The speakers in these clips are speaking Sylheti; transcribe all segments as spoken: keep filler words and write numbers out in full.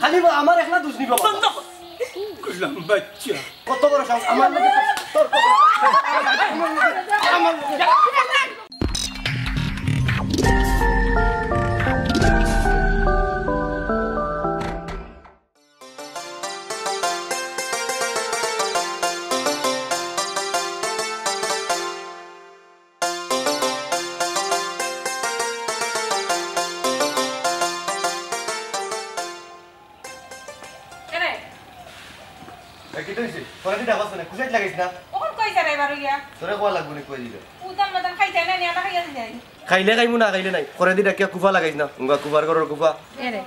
খালি আমার একলা দুষ নিব বাবা। বন্ধ কর। গোলাম বাচ্চা। কত বড় সাহস, আমার লগে তর্ক করে। আমার লগে, আমার লগে। কেনে? এ, কিতা অইছে? তোরা কিতা ডাকছ না? খুশাইত লাগাইছ না? অখন কই যারা এবার অইয়া? তোরে কওয়া লাগবো না, কই দিলে? উদান মাদান খাইতে না, নিয়া না খাইয়া যাই। খাইলে খাইমু না, খাইলে নাই। করে দি ডাকিয়া কুফা লাগাইছ না। উঙ্গা কুফার ঘরর কুফা। এরে,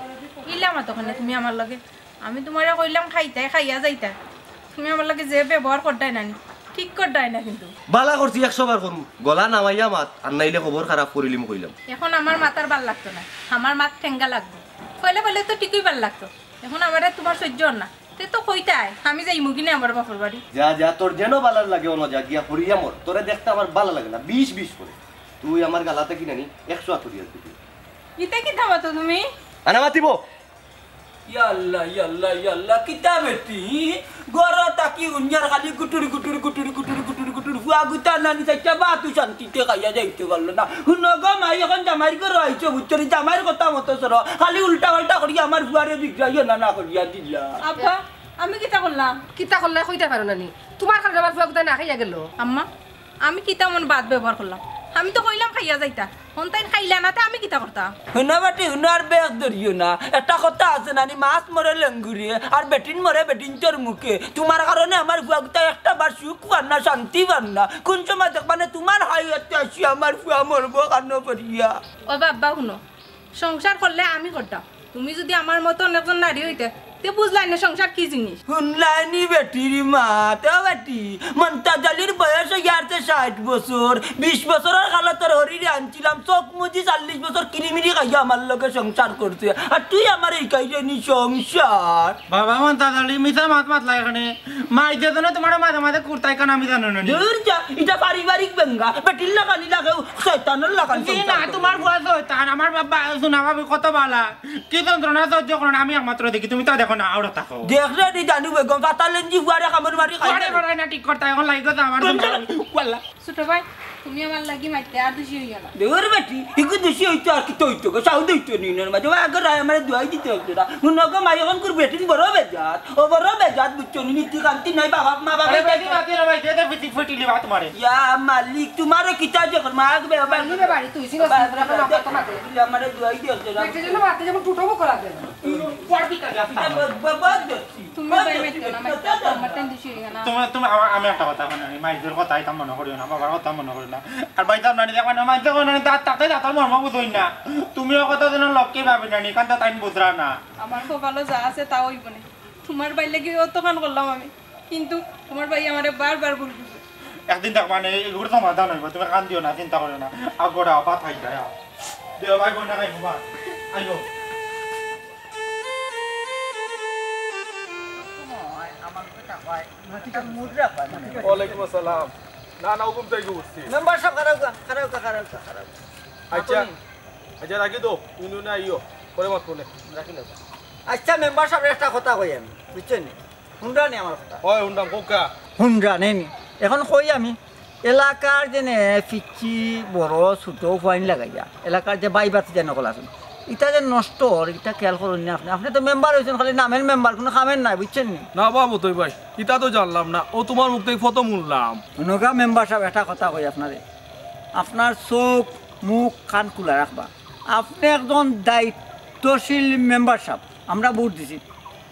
ইলা মাতো কেনে তুমি আমার লগে? আমি তুমারে কইলাম খাইতায়, খাইয়া যাইতায়। তুমি আমার লগে যে ব্যবহার কররায় না নি, ঠিক কররায় না কিন্তু। বালা করছি, একশো বার করমু। গলা নামাইয়া মাত, আর নাইলে খবর খারাপ করিলিমু কইলাম। অখন আমার মাত আর বালা লাগতো না, আমার মাত ঠেঙ্গা লাগবো। কইলে কইলে তো ঠিকই বালা লাগতো, অখন আমারে তুমার সইজ্য অর না। তে তো কইতায়, আমি যাইমু গি নে আমার বাপর বাড়ি। যা, যা, তোর যেন বালা লাগে অনো যা, গিয়া পড়িয়া মর। তোরে দেখতে আমার বালা লাগে না, বিষ বিষ করে। তুই আমার গালা থাকি নানি একশো আত করিয়া দিবি। ইতা কিতা মাতো তুমি? আনা মাতিব। ইয়া আল্লাহ, ইয়া আল্লাহ, ইয়া আল্লাহ, কিতা বেটি? ঘরো থাকি উঞ্জার খালি গুটুর গুটুর গুটুর গুটুর গুটুর গুটুর। ফুয়া গুতা নানি চাইটা ভাতও শান্তিতে খাইয়া যাইতে পারলো না। হুনো গো মাই, অখন জামাইর ঘরো আইছো, বুঝছো নি? জামাইর কথা মতো চলো। খালি উল্টা পাল্টা করি আমার ফুয়ারে বিগড়াইও না, না করিয়া দিলা। আব্বা, আমি কিতা করলাম? কিতা করলায় কইতায় পারো না নি? তুমার কারণে আমার ফুয়া গুতা না খাইয়া গেলো। আম্মা, আমি কিতা এমন বাদ ব্যবহার করলাম? আমি তো কইলাম খাইয়া যাইতা, অখন তাইন খাইলা না, তে আমি কিতা করতাম? হুনো বেটি, হুনো আর বেশ ধরিও না। একটা কথা আছে নানি, মাছ মরে লেঙ্গুরে, আর বেটিন মরে বেটিন্তর মুখে। তুমার কারণে আমার ফুয়া গুতা একটা বার সুখ পার না, শান্তি পার না। কুন সময় দেখবানে তুমার হায়াতে আইছি আমার ফুয়া মরবো কানো করিয়া। ও বাবা, হুনো, সংসার করলে আমি করতাম। তুমি যুদি আমার মতন একজন নারী অইতে, তে বুঝলায় না সংসার কি জিনিস। হুনলায় নি বেটির মাত, ও বেটি, মন্তাজ আলীর বয়স অইয়া আরছে ষাইট বছর, বিশ বছরর কালো তোর হরিরে আনছিলাম, চোখ মুজি চল্লিশ বছর কিরিমিরি খাইয়া আমার লগে সংসার করছে, আর তুই আমারে হিকাইরে নি সংসার। বাবা মন্তাজ আলী, মিছা মাত মাতলায় কেনে? মাইতে তো না তুমারে মাঝে মাঝে কুর্তায় কান আমি জানো না নি। দূর যা, ইটা পারিবারিক বেঙ্গা, বেটির লাখান ইলা কেউ শয়তানর লাখান জি না, সংসার করে। তুমার ফুয়া শয়তান, আমার বাবা, সোনা ভাবি কত বালা। কি যন্ত্রণা সহ্য করইন, আমি একমাত্র দেখি, তুমি তো দেখো না, আওরা থাকো। দেখরে নি জানু বেগম, পাতা লেঞ্জি ফুয়ারে কামড় মারি খাই আরে না। বড়াই না ঠিক করতা, অখন লাগি গেছে আমার বন্ধ যন্ত্রণা। কর। ওয়াল্লা। ছোট ভাই, তুমি আমার লাগি মাইতে আর দুষি অইও না। দূর বেটি, ইগু দুষি অইতো আর কিতা অইতো গো, সাউদ অইতো নি নর মাঝে, ও আগে রায় আমারে দুয়াই দিতে অইতো না। হুনো গো মাই, অখনকুর বেটিন বড় বেজাত, ও বড় বেজাত, বুঝছো নি, নীতি কান্তি নাই, বাবা মা বাবা আরে বেটি, মাতি না ভাই, দে দে, ফিটি ফিটি লিবা তুমারে। ইয়া মালিক, তুমারে কিতা যে কর, মা আগে বাবা। আইলো রে বাড়ি, তুই সিরিয়াস বাবা, না, বাবা, বাবা, বাবা, বাবা। আমারে দুয়াই দিও, জরা। বেটি যেন মাতে যেমন টুটো বকরা দেন। বাবা, বাবা, বাবা। তুমি ভাই মাতিও না, মাতিও না, আমার টাইম দিছি না। তুমি, তুমি, আমা-, আমি একটা কথা কই না, মাইজের কথা ইতা মনে করিও না, বাবার কথা মনে করিও না। আর ভাই, তার নানি দেখবা না, মাইজের কথা নানি, দাঁত থাকতে দাঁতর মর্ম বুঝইন না। তুমিও কথা যেন লক্ষ্মী ভাবি নানি, কারণ তা তাইন বুঝরা না। আমার কপালো যা আছে তা অইবো নে। তুমার ভাইর লাগি অতখান করলাম আমি, কিন্তু তুমার ভাই আমারে বারবার ভুল বুঝে। একদিন দেখবা নে, এগুর সমাধান অইবো, তুমি কান্দিও না, চিন্তা করিও না। আগোড়া ভাত খাই যায়, আও। দেও ভাই, বোন, খাই, বাবা। আইও। ওয়ালাইকুম আসসালাম। না, না, হুকুম তাই গো উঠছি। মেম্বার সাব, খাড়াউক্কা, খাড়াউক্কা, খাড়াউক্কা, খাড়াউক্কা। আচ্ছা, আপনি আচ্ছা, রাখি দেও, তুমি নুনে আইও, পরে মাত করলে। রাখি দেও। আচ্ছা, মেম্বার সাব, একটা কথা কই আমি, বুঝছইন নি? হুনরা নি আমার কথা? অয়, হুনরাম, কউক্কা। হুনরা নি? অখন কই আমি, এলাকার যেনে পিচ্ছি, বড়, ছোট, ফুয়াইন লাগাইয়া, এলাকার যে ভাই ভাতিজা অকল আছইন, ইতা যে নষ্ট অর, ইতা খেয়াল করইন না আপনে। আপনে তো মেম্বার অইছইন, খালি নামের মেম্বার, কুনু কামের নায়, বুঝছইন নি? না বা মতই ভাই, ইতা তো জানলাম না, অউ তুমার মুখ থাকি প্রথম হুনলাম। হুনউক্কা মেম্বার সাব, একটা কথা কই আপনারে, আপনার চউখ, মুখ, কান খুলা রাখবা। আপনে একজন দায়িত্বশীল মেম্বার সাব, আমরা ভোট দিছি,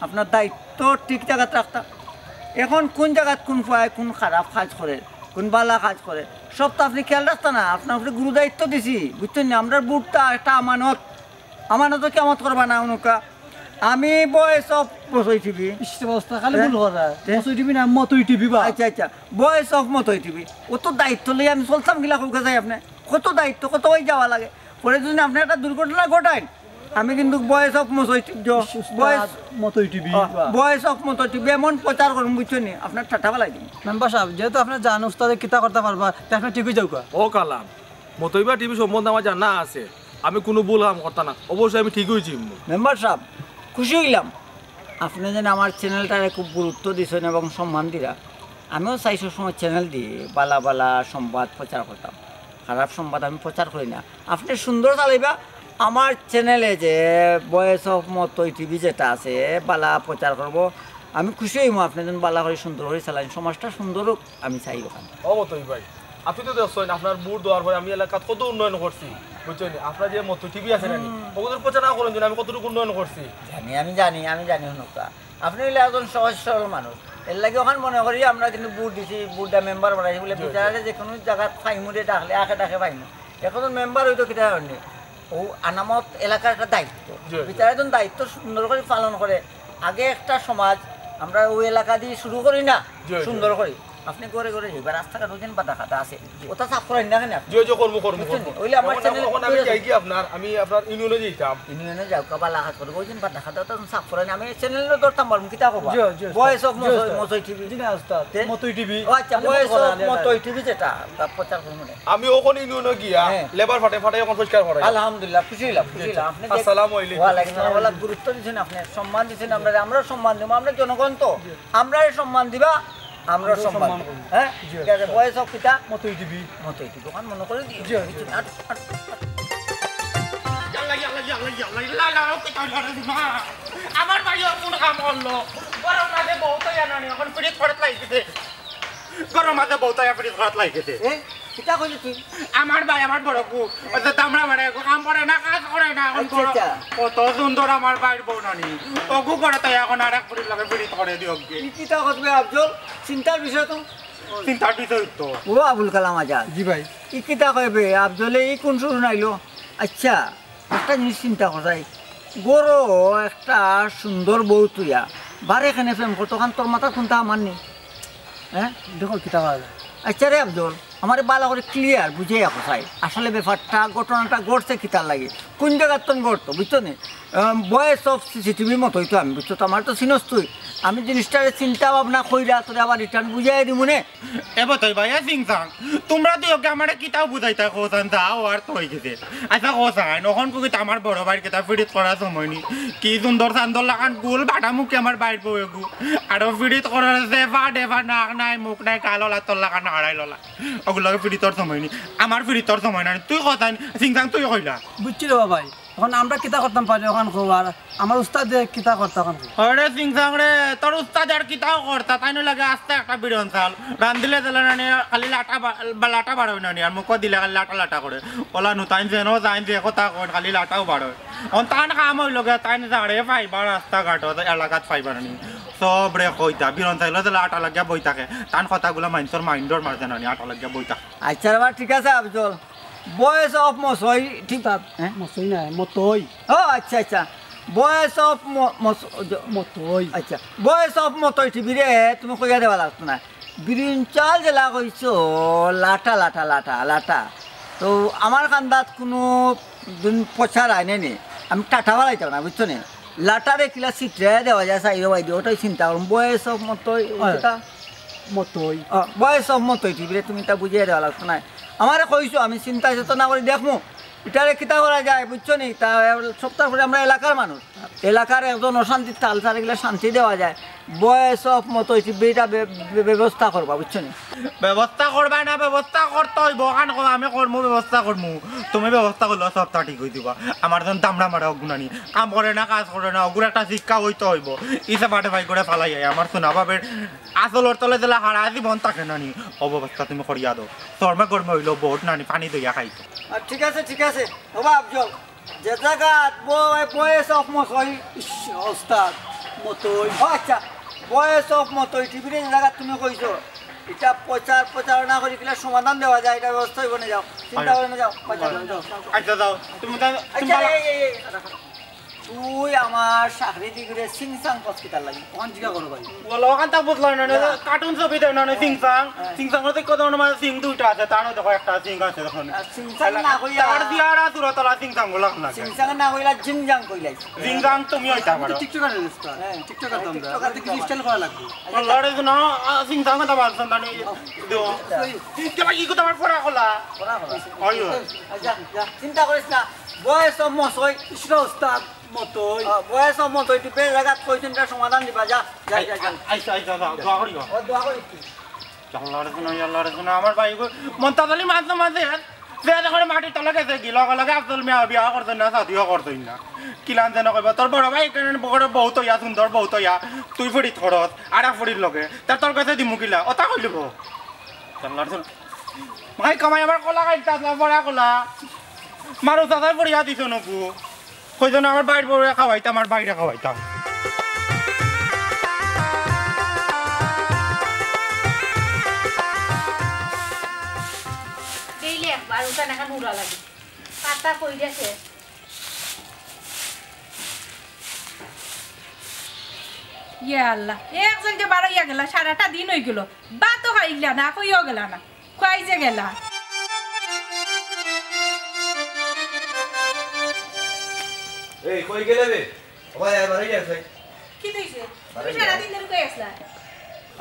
আপনার দায়িত্ব ঠিক জাগাত রাখতা। অখন কুন জাগাত কুন ফুয়ায় কুন খারাপ কাজ করের, কুন বালা কাজ করের, সব তো আপনে খেয়াল রাখতা না। আপনার উপরে গুরু দায়িত্ব দিছি, বুঝছইন নি? আমরার ভোটটা একটা আমানত, আমানতো কিয়ামত করবা না হুনউক্কা। আমি Voice of মতই টিভি। ইস, অবস্থা খালি ভুল করা। তে? মতই টিভি না, মতই টিভি বা। আচ্ছা, আচ্ছা, Voice of মতই টিভি। অত দায়িত্ব লইয়া আমি চলতাম কিলা, কউক্কা চাই আপনে? কত দায়িত্ব, কত অই যাওয়া লাগে। পরে যুদি আপনে একটা দুর্ঘটনা ঘটাইন, আমি কিন্তু Voice of মতই টি-, জ-, ইস, উস্তাদ, Voice, মতই টিভি আহ, বা। Voice of মতই টিভি এমন প্রচার করমু, বুঝছইন নি? আপনার ঠাটা ফালাই দিমু। মেম্বার সাব, যেহেতু আপনে জানইন উস্তাদে কিতা করতা পারবা, তে আপনে ঠিক অই যাউক্কা। ও কালাম, মতই বা টিভি সম্বন্ধে আমার জানা আছে, আমি কুনু ভুল কাম করতাম না, অবশ্যই আমি ঠিক অই যাইমু। মেম্বার সাব, খুশি অইলাম, আপনে যেন আমার চ্যানেলটারে খুব গুরুত্ব দিছইন এবং সম্মান দিরা। আমিও চাই সবসময় চ্যানেল দিয়া বালা বালা সংবাদ প্রচার করতাম, খারাপ সংবাদ আমি প্রচার করি না। আপনে সুন্দর চালাইবা, আমার চ্যানেলে যে ভয়েস অফ মতই টিভি যেটা আছে, বালা প্রচার করব। আমি খুশি অইমু আপনে যেন বালা করি সুন্দর করি চালাইন, সমাজটা সুন্দর অউক, আমি চাই অখান। ও মতই ভাই, আপনে তো দেখছইন, আপনার ভোট দেওয়ার পরে আমি এলাকাত কত উন্নয়ন করছি, বুঝছইন? আপনার যে মতই টিভি আছে না নি, হুম। ওগুলোর প্রচার না করইন যেন আমি কতটুকু উন্নয়ন করছি। জানি, আমি জানি, আমি জানি, হুনউক্কা। আপনে অইলা একজন সহজ সরল মানুষ, এরলাগি অখান মনে করি আমরা কিন্তু ভোট দিছি, ভোট দিয়া মেম্বার বানাইছি বলে জি, জি। বিচারে যে কোনো জাগাত পাইমু রে ডাকলে, আখে ডাকে পাইমু। এখন মেম্বার অইতো কিতা কারণে? ও আনামত এলাকার একটা দায়িত্ব। জি, জি। বিচারে যখন দায়িত্ব সুন্দর করি পালন করে, আগে একটা সমাজ আমরা ওই এলাকা দিয়া শুরু করি না, জি, জি। সুন্দর করি। আপনে ঘরে ঘরে যাইবা, রাস্তাঘাট ওই দিন বাদা খাতা আছে, ওটা সাফ করাইন না কেনে আপনে? জি, জি, করমু, করমু, বুঝছইন? করমু। ওইলে আমার এখন, চ্যানেল এখন আমি যাই কি আপনার, আমি আপনার ইউনিয়নে যাইতাম। ইউনিয়নে যাও, কবা লাখাত করবো, ওই দিন বাদা খাতা ওটা সাফ করাইন। আমি চ্যানেল ধরতাম পারমু, কিতা কবা? জি, জি, উস্তাদ। ভয়েস অফ জি, মতই, উস্তাদ। মতই টিভি। জি না, উস্তাদ। তে? মতই টিভি। ও আচ্ছা, আমি ভয়েস বলবো অফ না, মতই টিভি যেটা, তা প্রচার করবো না। আমি ওখানে ইউনিয়নে গিয়া হ্যাঁ। লেবার ফাটে ফাটে এখন পরিষ্কার করা। আলহামদুলিল্লাহ, খুশি অইলাম, খুশি অইলাম। আপনে যে আসসালামু আলাইকুম। ওয়ালাইকুম আসসালাম। ওয়ালা গুরুত্ব দিছেন আপনে, সম্মান দিছেন আমরা, আমরাও সম্মান দেবো। আপনে জনগণ তো, আমরাও সম্মান দিবা, আমরাও সম্মান সম্মান দেবো। করবো। হ্যাঁ? জি, ঠিক আছে, জি। ভয়েস অফ কিতা? মতই টিভি। মতই টিভি, ওখান মনে করে দিও। জি, জি। আর, আর, ইয়াল্লা, ইয়াল্লা, ইয়াল্লা, ইয়াল্লা, ইয়াল্লা, ইয়াল্লা, ও কিতা অইলো রে মা? আমার ভাই কোন কাম করলো? গরম মাঝে বউত ইয়া নানি, এখন ফ্রিজ করে লাইছে। গরম মাঝে বউত ইয়া ফ্রিজ করে লাইছে। এ? কিতা কইলি তুই? আমার ভাই, আমার বড় বউ, ওই যে দামড়া মারে, কাম করে না, কাজ করে না, এখন আচ্ছা, বড়। আচ্ছা। কত সুন্দর আমার ভাইর বউ নানি। অগু করে তাই এখন আরেক ফুরির লগে ফ্রিজ করে দিও গি। কি কিতা করবে আফজল? চিন্তার বিষয় তো। চিন্তার বিষয় তো। ও আবুল কালাম আজাদ। জি ভাই। ই কিতা কইবে? আফজলে ই কোন সুর নাইলো? আচ্ছা, একটা জিনিস চিন্তা করাই। গরো একটা সুন্দর বউ তুইয়া বারে কেনে প্রেম করতো, কারণ তোর মাথা কোনটা আমার নেই। হ্যাঁ? দেখো, কিতা করা যায়। আচ্ছা রে আফজল, আমারে বালা করে ক্লিয়ার বুঝাইয়া কও চাই। আসলে ব্যাপারটা, ঘটনাটা ঘটছে কিতার লাগি? কোন জাগাত তন ঘটতো, বুঝছো নি? আম, ভয়েস অফ সিসিটিভির মতোই তো আমি, বুঝছো তো? আমার তো চিনস তুই। আমি জিনিসটারে চিন্তা ভাবনা কইরা তোরে আবার রিটার্ন বুঝাইয়া দিমু নে। এ বতই ভাই, এ সিংসাং, তোমরা দুইওকে আমারে কিতাও বুঝাইতা কওছাইন, যাও আর তো অই গেছে। আচ্ছা কওছাইন, অখন কইতা আমার বড় ভাইর কিতা ফিরিত করার সময় নি? কি সুন্দর চান্দর লাখান গুল, বাটা মুখে আমার ভাইর বউ এগু। আরো ফিরিত করার জেফা ডেফা নাক নাই, মুখ নাই, কালো লাতর লাখান হারাই ললা। অগুর লগে ফিরিতর সময় নি, আমার ফিরিতর সময় নাই। তুই কওছাইন, সিংসাং তুই কইলা। বুঝছি রে বাবাই, অখন আমরা কিতা করতাম পারি অখান কও, আর আমার উস্তাদে কিতা করতা অখান কও। আরে সিংসাং রে, তোর উস্তাদে আর কিতাও করতা, তাইন লাগে আস্তা একটা বিড়ন চাল। রান্দিলে দিলে নানি, খালি লাটা বা-, বা লাটা বাড়য় নানি, আর মুখো দিলে খালি লাটা লাটা করে। অলা নু তাইন যেন যাইন যে কথা কইন, খালি লাটাও বাড়য়। অখন তান কাম অইলো গিয়া, তাইন যারে পাইবা রাস্তাঘাটো, এলাকাত পাইবা নানি। সবরে কইতা, বিড়ন চাইলো দিলে আটা লাগিয়া বই থাকে। তান কথাগুলা মাইনষর মাইন্ডর মাঝে নানি, আটা লাগিয়া বই থাকে। আচ্ছা রে বা, ঠিক আছে আফজল। ভয়েস অফ মসই, ঠিক উস্তাদ, হ্যাঁ? মসই না, মতই। ও আচ্ছা, আচ্ছা। ভয়েস অফ ম-, মস-, জ-, মতই। আচ্ছা, ভয়েস অফ মতই টিভি রে, তুমি কইয়া দেওয়া লাগতো না। বিরিঞ্চাল যেলা কইছো, লাটা, লাটা, লাটা, লাটা। তো আমার কান্দাত কোনো দিন পচা রাইনে নি, আমি টাটা বাড়াইতাম না, বুঝছো নি? লাটারে কিলা ছিটরে দেওয়া যায়, সাইডো বাইডো, ওটাই চিন্তা করুন। ভয়েস অফ মতই, হয়। ওটা মতই। অ, ভয়েস অফ মতই টিভি রে, তুমি তা বুঝিয়ে দেওয়া লাগতো না। আমারে কইছো, আমি চিন্তা চেতনা করি দেখমু। ইটারে কিতা করা যায়, বুঝছো নি? তা সপ্তাহ পরে আমরা এলাকার মানুষ। এলাকার একজন অশান্তির তাল তার এগুলা শান্তি দেওয়া যায়। ভয়েস অফ মতই টিভি এটা বে-, বে-, ব্যবস্থা করবা, বুঝছো নি? ব্যবস্থা করবা না, ব্যবস্থা করতে অইবো। অখান কও, আমি করমু, ব্যবস্থা করমু। তুমি ব্যবস্থা করলে সবতা ঠিক অই দিবা। আমার যেন দামড়া মারা অগুনানি। কাম করে না, কাজ করে না, অগুর একটা শিক্ষা অইতে অইবো। ইসে বাটে ভাই করে ফালাই আয়। আমার সোনা বাবের আসলর তলে দিলা হারা জীবন থাকে নানি। অব্যবস্থা তুমি করিয়া দেও। শর্মে গরমে অইলো ভোট নানি, পানি দইয়া খাইতো। আ, ঠিক আছে, ঠিক আছে। ওবা আফজল, যে জাগাত ব-, ভয়েস অফ মতই। ইস, ওস্তাদ, মতই। ও আচ্ছা, ভয়েস অফ মতই টিভি রে যে জাগাত তুমি কইছো, ইটা প্রচার প্রচারণা করি কিলা সমাধান দেওয়া যায়, এটা ব্যবস্থা অইবো নি, যাও। চিন্তা করো না, যাও। আচ্ছা, যাও। তুমি তা-, তুমি আচ্ছা, তাহলে এই, এই, এই, তুই আমার চাকরি দিগরে সিংসাং কস কিতার লাগি? অখান জিগা করো ভাই। বলো, অখান তা বুঝলাম না, না, না। কার্টুন ছবি দেয় না, না, সিংসাং। হ্যাঁ। সিংসাং বলতে কত বড় মানে সিং দুইটা আছে, তারও দেখো একটা সিং আছে তখন। আর সিংসাং না কইয়া তার দিয়ারা সুরতলা সিংসাং গুলা লাগে। সিংসাং না কইলা জিংজাং কইলাই। জিংজাং তুমি হইতা পারো। টিকটকার না, হ্যাঁ। টিকটকার তো আমরা। টিকটকার তাতে কিছু তো স্টাইল করা লাগবে। আল্লাহ রে, না, আ, সিংসাং কথা বলছেন না, নি, দেও। আচ্ছা। কে ভাই, কি কথা আমার পড়া খোলা? পড়া খোলা। অয়, অয়। আচ্ছা, যা, চিন্তা করিস না। ভয়েস অফ মসই, ইসরা ওস্তাদ। মতই। আ, বয়স মতই, তুই বেশ জায়গা কইছেন, এটা সমাধান দিবা, যা, যা, যা, যা। আইসা, আইসা, যা, দোয়া করি। ও, দোয়া করি তুই। আল্লাহর জন্য, আল্লাহর জন্য, আমার ভাই গো, মন্তাজ আলী মাঝে মাঝে যে দেখরে মাটির তলে গেছে গি, লগে লগে আফজল মিয়া বিয়া করছইন না, শাদিও করছইন না। কিলান যেন কইবা, তোর বড় ভাই কেন বড় বহুত অইয়া, সুন্দর বহুত অইয়া, তুই ফড়িত খরচ, আর এক ফড়ির লগে, তা তোর কাছে দিমু কিলা, ওটা কইলিব। আল্লাহর জন্য। মাই কামাই আমার কলা খাইতা, বড়া কলা। মারু চাচাই পড়িয়া দিছ নকু। কইজন আমার বাইর বউরে খাওয়াইতাম, আমার বাইরে খাওয়াইতাম। ডেইলি একবার উঠান এখন উড়া লাগে। পাতা কই গেছে? ইয়া আল্লাহ, একজন যে বারইয়া গেলা, সারাটা দিন অই গেল, ভাতও খাইলা না, কইও গেলা না। কই যে গেলা? এই, কই গেলে রে? ও ভাই, আয়, বাড়ি যাস ভাই। কিতা অইছে? তুমি সারাদিন ধরি কই আছলা?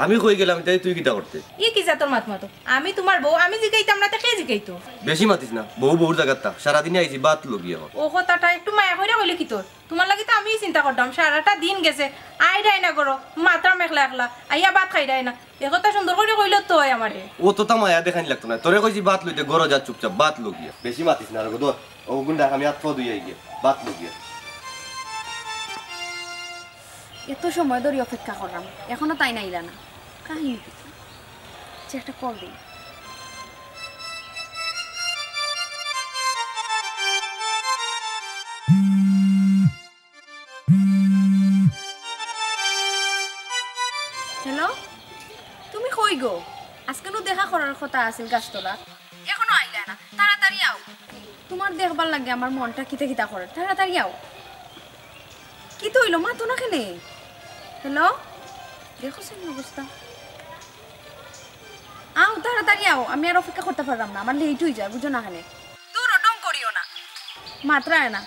আমি কই গেলাম, তাই তুই কিতা করতে? ই কি জাতর মাত মাতো? আমি তুমার বউ, আমি জিকাইতাম না, তে কে জিকাইতো? বেশি মাতিস না, বউ বউর জাগাত থাক। সারাদিনে আইছি, ভাত লগিয়া। ও কথাটা একটু মায়া কইরা কইলে কিতা অর? তুমার লাগি তো আমিউ চিন্তা করতাম, সারাটা দিন গেছে, আইরায় না করো, মাতরাম একলা একলা, আইয়া ভাত খাইরায় না। এ কথা সুন্দর করি কইলে তো অয় আমারে। অততা মায়া দেখানি লাগতো নায়। তোরে কইছি ভাত লইতে, ঘরো যা চুপচাপ, ভাত লগিয়া। বেশি মাতিস না রে গো, ধর। অগুন রাখ, আমি আত পাও ধুইয়া আই গিয়া। ভাত লগিয়া। এত সময় ধরি অপেক্ষা করলাম, এখনো তাইন আইলা না। কাহিনী কিতা? যে একটা কল দেই। হ্যালো, তুমি কই গো? আজকে নু দেখা করার কথা আছিল গাছতলা, এখনো আইলা না। তাড়াতাড়ি আও, তুমার দেখবার লাগি আমার মনটা কিতা কিতা করের। তাড়াতাড়ি আও। কিতা অইলো, মাতো না কেনে? হ্যালো, দেখো সে অবস্থা। আও, তাড়াতাড়ি আও, আমি আর অপেক্ষা করতাম পাররাম না, আমার লেট অই যায়, বুঝো না কেনে। দূর, ঢং করিও না। মাতরায় না।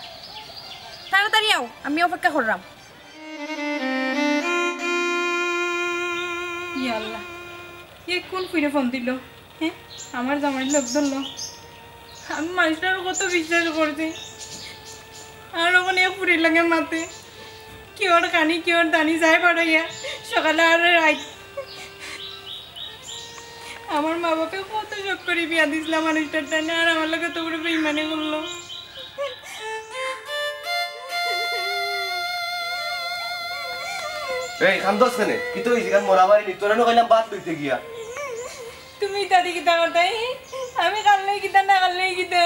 তাড়াতাড়ি আও, আমি অপেক্ষা কররাম। ইয়া আল্লাহ, এ কোন ফুড়িয়ে ফোন দিল? হ্যাঁ, আমার জামাইর লগ ধরলো। আমি মানুষটারে কত বিশ্বাস করছি, আর অখন এক ফুড়ির লগে মাতে। কিওর খানি, কিওর দানি যায় বাড়াইয়া, সকালে আর রাইত। আমার মা বাপে কত শখ করি বিয়া দিছলা মানুষটার টানে, আর আমার লগে তো পুরো বেইমানি করলো। এই, কান্দস কেনে? কিতা অইছে? কান মরা মারি নি? তোরে না কইলাম ভাত লইতে গিয়া। তুমি ইতা দি কিতা করতায়? আমি কানলে কিতা, না কানলে কিতা?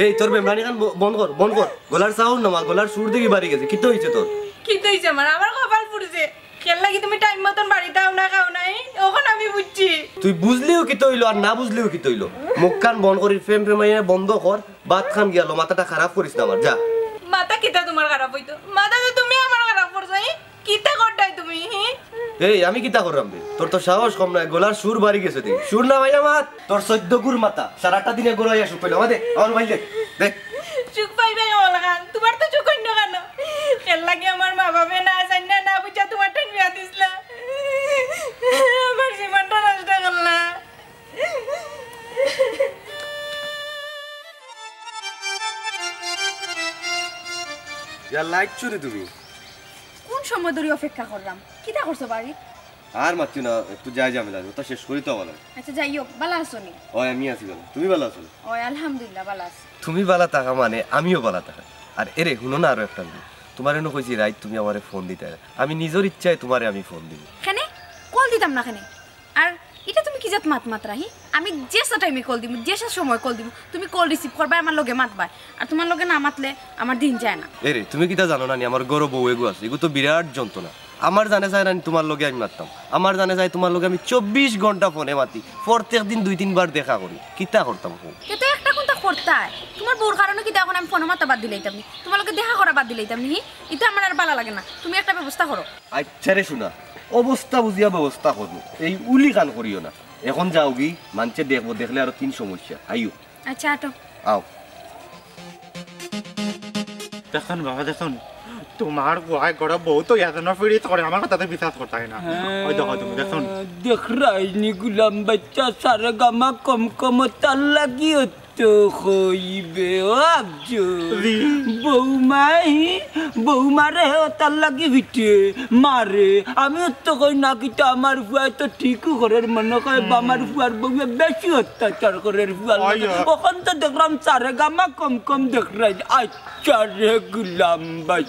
এই, তোর বেমরানি কান ব-, বন্ধ কর, বন্ধ কর। গলার sound নামা, গলার সুর দেখি বাড়ি গেছে। কিতা অইছে তোর? কিতা অইছে আমার? আমার কপাল পুড়ছে। কেন লাগি তুমি টাইম মতন বাড়িত আও না, খাও নাই? অখন আমি বুঝছি। তুই বুঝলেও কিতা অইলো, আর না বুঝলেও কিতা অইলো? মুখ কান বন্ধ করি ফেম ফেমাইয়া বন্ধ কর। ভাত খান গিয়া ল, মাথাটা খারাপ করিস না আমার, যা। মাথা কিতা তুমার খারাপ অইতো? মাথা তো তুমি আমার খারাপ করছো, হি? কিতা করতায় তুমি, হি? এই, আমি কিতা কররাম রে? তোর তো সাহস কম নায়, গলার সুর বাড়ি গেছে দে। সুর না ভাইয়া মাত, তোর চৈদ্দ গুর মাথা, সারাটা দিনে গড়াইয়া সুখ পাইলো। আমারে দে, আমার মোবাইল দে, দে। সুখ পাইবে কেমন লাগান? তুমার তো সুখ অইন্য কেন? এর লাগি আমার মা বাপে না জানিয়া না বুঝিয়া তুমার টাইন বিয়া দিছলা। আমার জীবনটা নষ্ট করলা। ইয়া লাইট চুরি তুমি। কোন সময় ধরি অপেক্ষা কররাম? কিতা করছো বাড়িত? আর মাতিও না, একটু যাই ঝামেলা আছে, ওটা শেষ করি তো আমার। আচ্ছা, যাই হোক, ভালা আছো নি? ওই, আমি আছি ভালা। তুমি ভালা আছো নি? ওই, আলহামদুলিল্লাহ, ভালা আছি। তুমি ভালা থাকা মানে আমিও ভালা থাকা। আর এরে, হুনো না আরো একটা জিনিস। তুমারে নু কইছি রাইত তুমি আমারে ফোন দিতায়। আমি নিজর ইচ্ছায় তুমারে আমি ফোন দিমু। কেনে? কল দিতাম না কেনে? আর ইটা তুমি কি জাত মাত মাতরায়, হি? আমি যেসা টাইমে কল দিমু, যেসা সময় কল দিমু, তুমি কল রিসিভ করবায়, আমার লগে মাতবায়। আর তুমার লগে না মাতলে আমার দিন যায় না। এরে, তুমি কিতা জানো না নি, আমার ঘরো বউ এগু আছে, এগু তো বিরাট যন্ত্রণা। আমার জানে চায় না নি তুমার লগে আমি মাততাম, আমার জানে চায় তুমার লগে আমি চব্বিশ ঘন্টা ফোনে মাতি, প্রত্যেক দিন দুই তিনবার দেখা করি। কিতা করতাম কও? তে তো একটা কুন্তা করতায়, তুমার বউর কারণে কিতা অখন আমি ফোনো মাতা বাদ দিলাইতাম নি? তুমার লগে দেখা করা বাদ দিলাইতাম নি? হি? ইতা আমার আর ভালা লাগে না, তুমি একটা ব্যবস্থা করো। আচ্ছা রে সোনা, অবস্থা বুঝিয়া ব্যবস্থা করমু, এই উলি কান করিও না। অখন যাওগি, মানষে দেখবো, দেখলে আরো তিন সমস্যা। আইও। আচ্ছা, আটো। আও। দেখইন বাবা, দেখইন, তুমার গুয়ায় ঘরো বউ তো এজন্য ফিরিত করে, আমার কথাতে বিশ্বাস করতায় না। ওই দেখো তুমি, দেখইন। দেখরায়নি গুলাম বাইচ্চা, সারেগামা কম কম তার লাগিও তো কইবে, ও আফজল। জি। বৌমাই, বৌমারে হে অতার লাগি পিটে, মারে। আমিও তো কই না কিতা, আমার ফুয়ায় তো ঠিকউ করের, মনো কয় বা আমার ফুয়ার বউয়ে বেশি অত্যাচার করের ফুয়ার লগে। অখন তো দেখরাম সারে গামা কম কম দেখরায়। আচ্ছা রে গুলাম ভাই।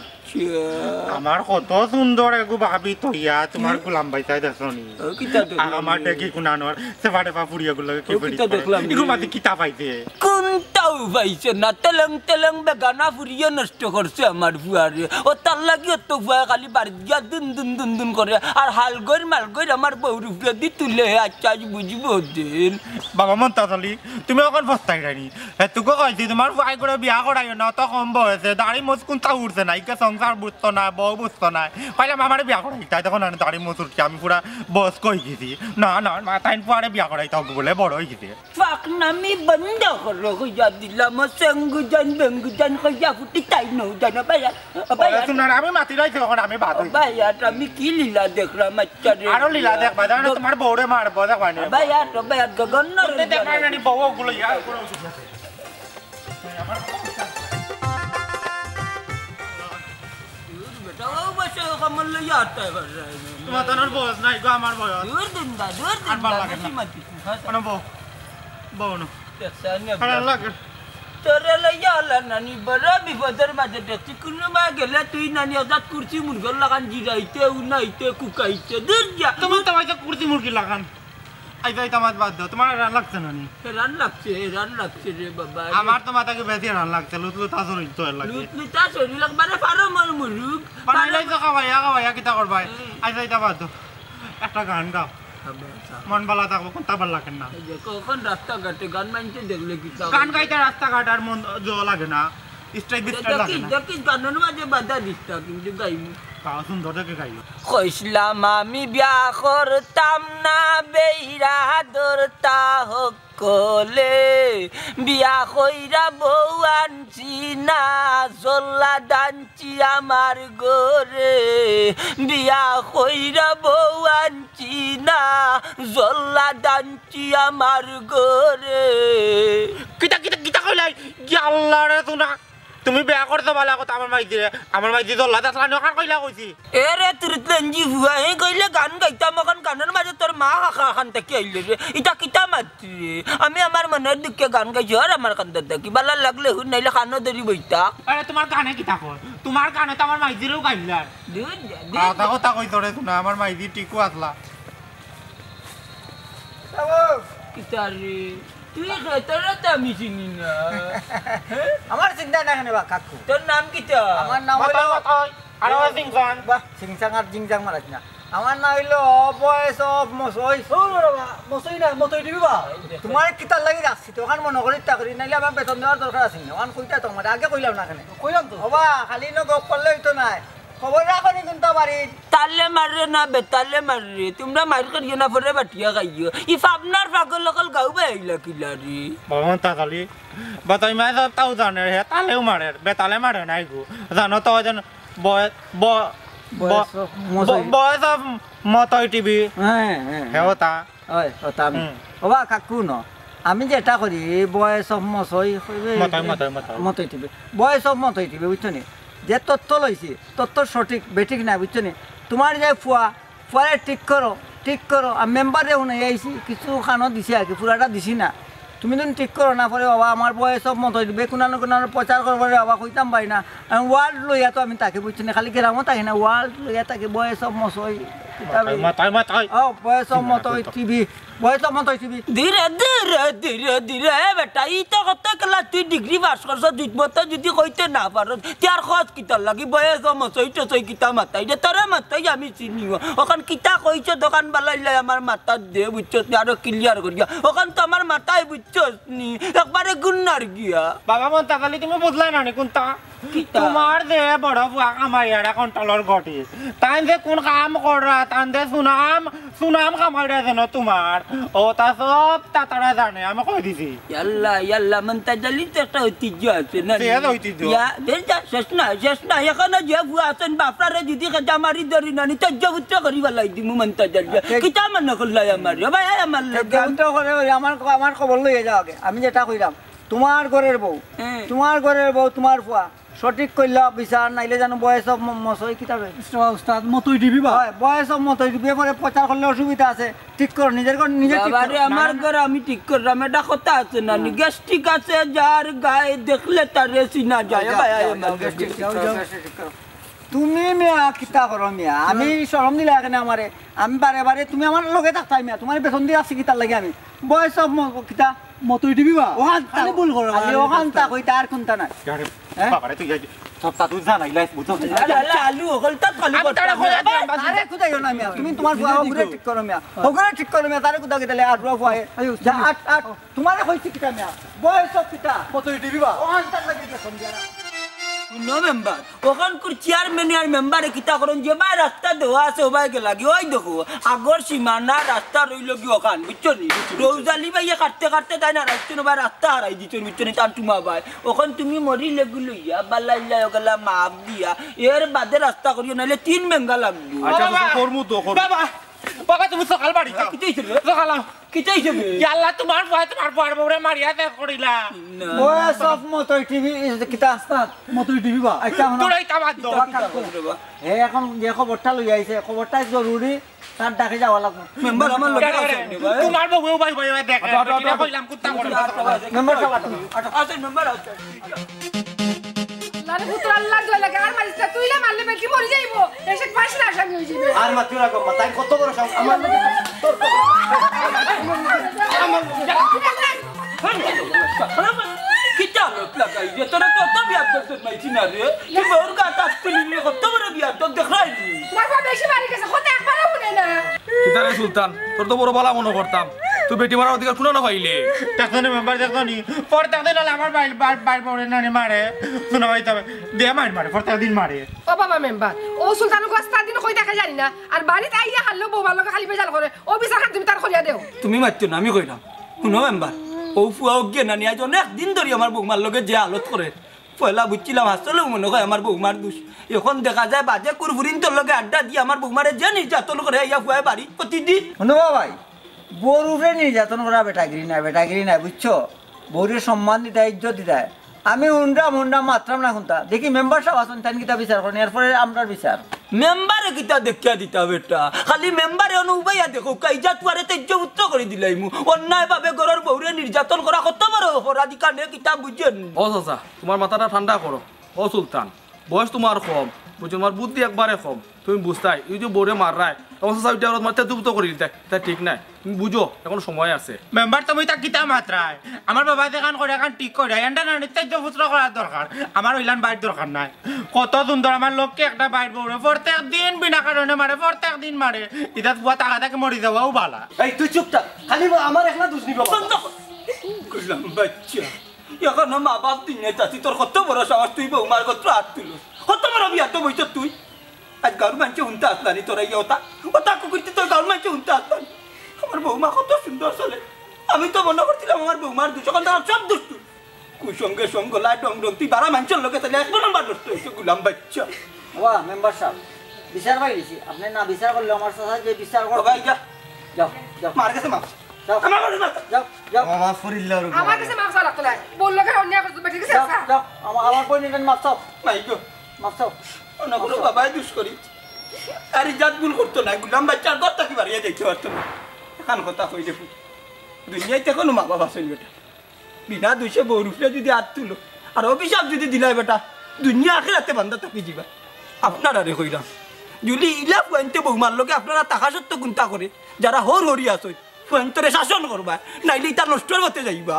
আমার কত সুন্দর এগু ভাবি তইয়া, তোমার গুলাম ভাই তাই দেখছো নি? ও, কিতা দেখলাম? আমার দেখি কুনানোর সেবা টেবা ফুড়ি এগুলো কি ও, কিতা দেখলাম? এগুলো মাঝে কিতা পাইছে? কুনটাও পাইছে না, তেলেং তেলেং বেগানা ফুড়িয়ে নষ্ট করছে আমার ফুয়ারে। অতার লাগি অত ফুয়ায় খালি বাড়িত গিয়া দুন দুন দুন দুন করে, আর হালগইর মালগইর আমার বউর উপরে দি তুলে, আচ্ছা আজ বুঝবো দিন। বাবা মন্তাজ আলী, তুমি অখন পস্তাইরায় নি? হে, তোকে কইছি, তোমার ফুয়াই করে বিয়া করাইও না, অত কম বয়সে, দাড়ি মোছ কুনটা উঠছে না, ইকে সংসার বুঝতো না, বউ বুঝতো না। কইলাম, আমারে বিয়া করাই, তাই দেখো না, দাড়ি মোছ উঠছে, আমি পুরা বয়স্ক অই গেছি। না, না, না, তাইন ফুয়ারে বিয়া করাইতা অইবো বুলে, বড় অই গেছে। ফাকনামি বন্ধ করো, কইয়া দিলাম, সেঙ্গু জান, বেঙ্গু জান, কইয়া ফুটি তাই নৌ জানো, ভাই। ও ভাই, ওরে শুনার, আমি মাতি রইছি অখন, আমি বাদ অই। ভাই, আর আমি কি লীলা দেখলাম, আচ্ছা রে। আরো লীলা দেখবা, জানো, তোমার বউরে মারবো, দেখবা নি। ভাই, আর তো ভাই, আর গগন না রে। দেখবা না নি, বউ ওগুলো ইয়ার করে উঠে গেছে। দূর বেটা, ও বসে ও কমল লইয়া আটটায় বাজায়। তোমার তো আর বয়স নাই গো, আমার বয়স। দূর দিন দা, দূর দিন আর ভালো দা, লাগে না। বেশি মাতিস না। মানে বউ, বউ না। দেখছে, আমি আর লাগে। তোরে লইয়া আলা নানি, বড় বিপদর মাঝে দেখছি, কুনু মা গেলে তুই নানি হঠাৎ কুর্সি মুরগর লাখান জিরাইতে, উনাইতে, কুকাইতে, দূর যা। তোমার তো ভাই তো কুর্সি মুরগি লাখান। আইতা, আইতা, মাত বাদ দাও, তোমার রান লাগছে না নি? রান লাগছে, রান লাগছে রে বাবা। আমার তো মাথাকে বেশি রান লাগছে, লুতলুতা শরীর তো এর লাগে। লুতলুতা শরীর লাগবে রে, ফারো মর মুরুগ। বানাইলাই তো খাওয়াইয়া, খাওয়াইয়া কিতা করবায়? হুম। আইতা, আইতা, বাদ দাও। একটা গান গাও। মন ভালা থাকবো, কোনটা ভালা লাগে না? এই যে কখন রাস্তাঘাটে গান মানছে দেখলে কি গান গাইতে রাস্তাঘাট আর মন জো লাগে না, স্ট্রাইক বিস্ট্রাইক লাগে না। দেখিস, গানের মাঝে বাধা দিস না, কিন্তু গাইমু। গাও সুন্দর দেখে গাইও। কইছিলাম আমি বিয়া করতাম না, বেইরা দরতা হকলে, বিয়া কইরা বউ আনছি না, জল্লাদ আনছি আমার ঘরে, বিয়া কইরা বউ আনছি না, জল্লাদ আনছি আমার ঘরে। কিতা, কিতা, কিতা কইলাই? ইয়া আল্লাহ রে, তুনা। তুমি বিয়া করতে ভালা কথা, আমার মাইজিরে, আমার মাইজি জল্লাদ আসলা নি, অখান কইলা কইছি। এ রে, তুরুতলেঞ্জি ফুয়া, এই কইলে গান গাইতাম, অখন গানের মাঝে তোর মা কাকা খান থাকি আইলে রে। ইটা কিতা মাতরে? আমি আমার মনের দুঃখে গান গাইছি, আর আমার কান্দা থাকি। বালা লাগলে হুন, নাইলে কানো ধরি বইতা। আরে, তোমার গানে কিতা কয়? তোমার গানে তো আমার মাইজিরেও গাইলার। দূর যা, দূর কথা, যা। কথা কই তোরে তুনা, আমার মাইজি ঠিকও আসলা। কিতা রে? তুই কে? তোরে তো আমি চিনি না। আমার চিন্তা নাই কেনে বা, কাকু। তোর নাম কিতা? আমার নাম মাতাই, হইলো মাতাই। আর আমার জিংজাং। বাহ, জিংজাং আর জিংজাং মারাইস না। আমার নাম হইলো বয়স অফ মসই। ও বাবা, মসই না, মতই দিবি বা। তোমার কিতার লাগি রাখছি? তো অখান মনে করি তা করি, নাইলে আমার বেতন দেওয়ার দরকার আছে না। অখান কইতা তো আমার, আগে কইলাম না কেনে? কইলাম তো। ও বা, খালি ন গপ করলে হইতো না। খবর রাখো নি কুনটা বাড়িত? তালে মাররে না বেতালে মাররে, তুমরা মাইর করিও না, পরে বাটিয়া খাইও। ই পাবনার পাগল অকল গাউ বাই আইলা কিলা রে? বাবা মন্তাজ আলী, বাতাই মাই সব তাও জানে, হে তালেও মারে, বেতালে মারে নাই গো। জানো তো ওই জন বয়-, ব-, ব-, বয়স অফ মতই। ব-, বয়স অফ মতই টিভি। হ্যাঁ, হ্যাঁ, হে হ্যাঁ। ওটা। ওই, ওটা আমি। হুম। ওবা কাকু ন, আমি যেটা করি, বয়স অফ মতই, মতই, মতই, মতই। মতই টিভি। বয়স অফ মতই টিভি, বুঝছো নি? যে তথ্য লইছি, তথ্য সঠিক, বেঠিক না, বুঝছো নি? তোমার যে ফুয়া, ফুয়ারে ঠিক করো, ঠিক করো। আর মেম্বারে হুনাই আইছি, কিছু খানো দিছি আর কি, পুরাটা দিছি না। তুমি যদি ঠিক করো না, পরে বাবা আমার বয়স অফ মতই টিভি, কুনানো কুনানো প্রচার করবো রে বাবা, কইতাম পারি না। আমি ওয়ার্ড লইয়া তো আমি থাকি, বুঝছো নি? খালি গ্রামও থাকি না, ওয়ার্ড লইয়া থাকি, বয়স অফ মতই। মাতাই, মাতাই, মাতাই। ও, বয়স অফ মতই টিভি। বয়স অফ মতই টিভি। ধীরে, ধীরে, ধীরে, ধীরে, এ বেটা, ই তো কত ক্লাস তুই ডিগ্রি পাস করছস, দুই মতো যদি কইতে না পারস, তে আর খোঁজ কিতার লাগি? বয়স অফ মতই টসই কিতা মাতাই রে, তোরে মাতাই আমি চিনিও। অখান কিতা কইছস, দোকান বালাইলাই আমার মাথাত দে, বুঝছস নি? আরো ক্লিয়ার করিয়া। অখান তো আমার মাথায়, বুঝছস নি? একবারে গুন্নার গিয়া। বাবা মন্তাজ আলী, তুমি বুঝলাই না নি কুনটা? কিতা? তোমার যে বড় ফুয়া কামাইয়ারা কন্ট্রোলর ঘটি, তাইন যে কুন কাম কররা, তান যে সুনাম, সুনাম কামাইরা যেন তোমার, ওটা সব তাতারা জানে, আমি কই দিছি। ইয়াল্লা, ইয়াল্লা, মন্তাজ আলীর তো একটা ঐতিহ্য আছে, না? সে আর ঐতিহ্য। ইয়া, দের যা, শেষ না, শেষ না, এখনো যে ফুয়া আছেন, বাপরারে যদি খেজা মারি ধরি না নি, তেজ্য পুত্র করি বালাই দিমু মন্তাজ আলী। আচ্ছা। কিতা মনে করলাই আমার? ও ভাই, আয় আমার লগে। তেজ্য পুত্র করে ওই আমার, আমার খবর লইয়া যাও আগে, আমি যেটা কইলাম। তোমার ঘরের বউ, হ্যাঁ। তোমার ঘরের বউ, তোমার ফুয়া সঠিক কইলা বিচার, নাইলে জানো বয়স অফ ম-, মতই কিতা বে? উস্তাদ, উস্তাদ, মতই টিভি বা? হয়, বয়স অফ মতই টিভি পরে প্রচার করলে অসুবিধা আছে। ঠিক করো, নিজের ঘর নিজে ঠিক বাবা করো। রে, আমার না, না, না। ঘর আমি ঠিক করলাম, এটা কথা আছে না নি? হ্যাঁ। গ্যাস্ট্রিক আছে যার গায়ে, দেখলে তারে চিনা যায়। যাও, ভাই, যাও, আমার যাও, গ্যাস্ট্রিক ঠিক করো, যাও। গ্যাস্ট্রিক ঠিক করো। তুমি মিয়া কিতা করো মিয়া? আমি শরম দিলা এখানে আমারে। আমি বারে বারে তুমি আমার লগে থাকতাই মিয়া। তোমার বেতন দিয়ে আসছি কিতার লাগি আমি? বয়স অফ ম-, কিতা? মতই টিভি বা? ওখান খালি তা-, ভুল করো, খালি আর ওখান তা কই তার কোনটা নাই? আরে, হ্যাঁ? বাবারে, তুই এই সব তা তুই জানাই লাইস বুঝো। লা, লা, লা, আলু, ওখান তা খালি আমি করতে তারা হবে। কইয়া দিলাম, বাস আরে, কোথায় গেল না মিয়া? তুমি তোমার ফুয়া ওগুলো ঠিক করো মিয়া। ওগুলো ঠিক করো মিয়া, তারে কোথাও গেলে আর ফুয়া ফুয়া। আয়ো, যা, আট, আট। তোমারে কইছি কিতা মিয়া? বয়স অফ কিতা? মতই টিভি বা? ওখান তার লাগি গেছে মিয়া। হুনো মেম্বার, ওখানকুর চেয়ারম্যানে আর মেম্বারে কিতা করইন, যে ভাই রাস্তা দেওয়া আছে, ও ভাই গেলাগি, ওই দেখো, আগর সীমানা রাস্তা রইলগি ওখান, বুঝছো নি? রৌজালি ভাইয়ে কাটতে কাটতে তাইন আর আসছেন, ও ভাই রাস্তা হারাই দিছেন, বুঝছো নি? তান টুমা ভাই, ওখান তুমি মরি লেগু লইয়া, বালাইলা ওগুলা মাপ দিয়া, এর বাদে রাস্তা করিও, নাইলে তিন বেঙ্গা লাগবো। আচ্ছা, বাবা, আচ্ছা, করমু তো, করমু। বাবা, বাবা, তুমি সকাল বাড়ি যাও। কিতা হইছে রে? সকাল আও। কিতা হইছে বে? ইয়া আল্লাহ, তোমার ভয়, তোমার ভয়, বউরে মারিয়া শেষ করিলা। না। বয়স অফ মতই টিভি, এই যে কিতা? উস্তাদ, মতই টিভি বা? আচ্ছা, হুনো। তোরা ইটা বাদ দাও। কিতা করবো রে বা? হে এখন যে খবরটা লই আইছে, খবরটা জরুরি, তার ডাকে যাওয়া লাগবো। মেম্বার আমার লগে আরে, আরে, আছে নি ভাই? তোমার বউ, ভাই, ভাই, ভাই, দেখ, আচ্ছা, আচ্ছা, এটা আচ্ছা। কইলাম, কুত্তা করে। মেম্বার সাহেব, আচ্ছা, আচ্ছা, মেম্বার আছে। আল্লাহ রে পুত্র, আল্লাহর দোয়া লাগে, আর মারিস না, তুই না মারলে বেটি মরি যাইবো। এসে পাঁচ লাখ আমি হই যাবে। আর মাতিও না গো, মা, তাই কত বড় সাহস, আমার লগে তর্ক করে। আমার লগে। কিতা লোক লাগাই যে তোরা তো অত বিয়াদব তো মাইছি না রে। তুই ওর গাত আসতে নিলে কত বড় বিয়াদব দেখাই নি। তোমার বাবা বেশি বাড়ি গেছে, কথা একবারও শুনে না। কিতা রে সুলতান, তোর তো বড় বালা মনে করতাম, তুই বেটি মারার অধিকার কুনো না পাইলে। দেখছো নি মেম্বার, দেখছো নি? পর দেখতে নাহলে আমার বাইর, বাইর, বাইর বউরে নানি মারে। শোনা হইতে হবে। দিয়া মার মারে, প্রত্যেক দিন মারে। ও বাবা মেম্বার, ও সুলতান গোস্তার দিন কই দেখে জানি না। আর বাড়িত আইয়া হারলো বউমার লগে খালি বেজাল করে। ও বিচার খান তুমি তার করিয়া দেও। তুমি মাতিও না, আমি কইরাম। হুনো মেম্বার, ও ফুয়া ওগিয়ে নানি আজ অনেক দিন ধরি আমার বউমার লগে যে হালত করে। পয়লা বুঝছিলাম আসলেও মনে হয় আমার বউমার দোষ। এখন দেখা যায় বাজে কুরফুরিন্তর লগে আড্ডা দিয়া আমার বউমারে যে নির্যাতন করে আইয়া ফুয়ায় বাড়িত প্রতিদিন। হুনো বাবাই, বউর উপরে নির্যাতন করা বেটাগিরি নায়, বেটাগিরি নায়, বুঝছো? বউরে সম্মান দিতায়, ইজ্জত দিতায়। আমি হুনরাম, হুনরাম, মাতরাম না কুন্তা। দেখি মেম্বার সাব আছইন, তাইন কিতা বিচার করইন, এরপরে আমরার বিচার। মেম্বারে কিতা দেখিয়া দিতা বেটা? খালি মেম্বারে অনু উবাইয়া দেখউক্কা, ইজ্জত ফুয়ারে তেজ্য পুত্র করি দিলাইমু। অন্যায়ভাবে ঘরর বউরে নির্যাতন করা কত বড় অপরাধ, ইখানে কিতা বুঝেন? ও চাচা, তোমার মাথাটা ঠান্ডা করো। ও সুলতান, বয়স তোমার কম, বুঝছো, তোমার বুদ্ধি একবারে কম। তুমি বুঝতায়, এই যে বউরে মাররায়, তখন চাচা ওইটা তোমার তেতুপুতো করি দিতায়, ইটা ঠিক নায়। তুমি বুঝো, এখন সময় আছে। মেম্বার, তুমি ইতা কিতা মাতরায়? আমার বাবা যেখান করে, এখান ঠিক করে, এন্ডা না নিতে যে পুত্র করার দরকার। আমার ওইলান বাইর দরকার নাই। কত সুন্দর আমার লক্ষ্মী একটা বাইর বউরে, প্রত্যেক দিন বিনা কারণে মারে, প্রত্যেক দিন মারে। ইটা বুয়া টাকা থেকে মরি যাওয়াও বালা। এই তুই চুপ থাক, খালি আমার একলা দুষ নিব বাবা। বন্ধ কর। কইলাম বাচ্চা, এখনো মা বাপ দুনিয়াত আছি, তোর কত বড় সাহস, তুই বউমার গোত্র হাত তুলস? কত বড় বিয়াদব অইছস তুই। আজ গাঁওর মানষে হুনতা আছলা নি তোরা ইয়া ওতা, ওতা কুকুরটি তোর গাঁওর মানষে হুনতা আছলা নি। আমার বউমা কত সুন্দর চলে, আমি তো মনো করছিলাম আমার বউমার দুষ, অখন দেখলাম সব দুষ তুই। কুসঙ্গে সঙ্গ লাই ডং ডং, তুই বারা মানষর লগে তাইলে এক নম্বর নষ্ট অইছে, গুলাম বাচ্চা। ওয়া মেম্বার সাব, বিচার পাই গেছি, আপনে না বিচার করলে আমার চাচা যে বিচার করবো। ও ভাই, যা। যাও, যাও। মার গেছে মাফ। যাও। আমার গেছে মাফ। যাও, যাও। আমার মাফ করিল্লা আর আমার গেছে মাফ চাওয়া লাগতো না। বললো কেন অন্যায় করতো, বেটি গেছে যাও, চাচা। যাও। আমার, আমার বইন এখানে মাফ চাও। মাই গো। মাফ চাও। অন্য কোনো বাবাই দুষ করি। আর ইজাত ভুল করতো না, গুলাম বাচ্চার ঘর থাকি বাড়িয়ে দেখতে পারতো না। এখান কথা কই দেখো। দুনিয়াতে কোনো মা বাবা আছইন বেটা। বিনা দুষে বউর উপরে যদি হাত তুলো, আর অভিশাপ যদি দিলায় বেটা, দুনিয়া আখেরাতে বান্দা থাকি যিবা। আপনারারে কইরাম, যদি ইলা ফুয়াইন্তে বউমার লগে আপনারা থাকা সত্ত্বেও কুন্তা করে, যারা হর হরি আছইন, ফুয়াইন্তরে শাসন করবা, নাইলে ইতা নষ্টর পথে যাইবা।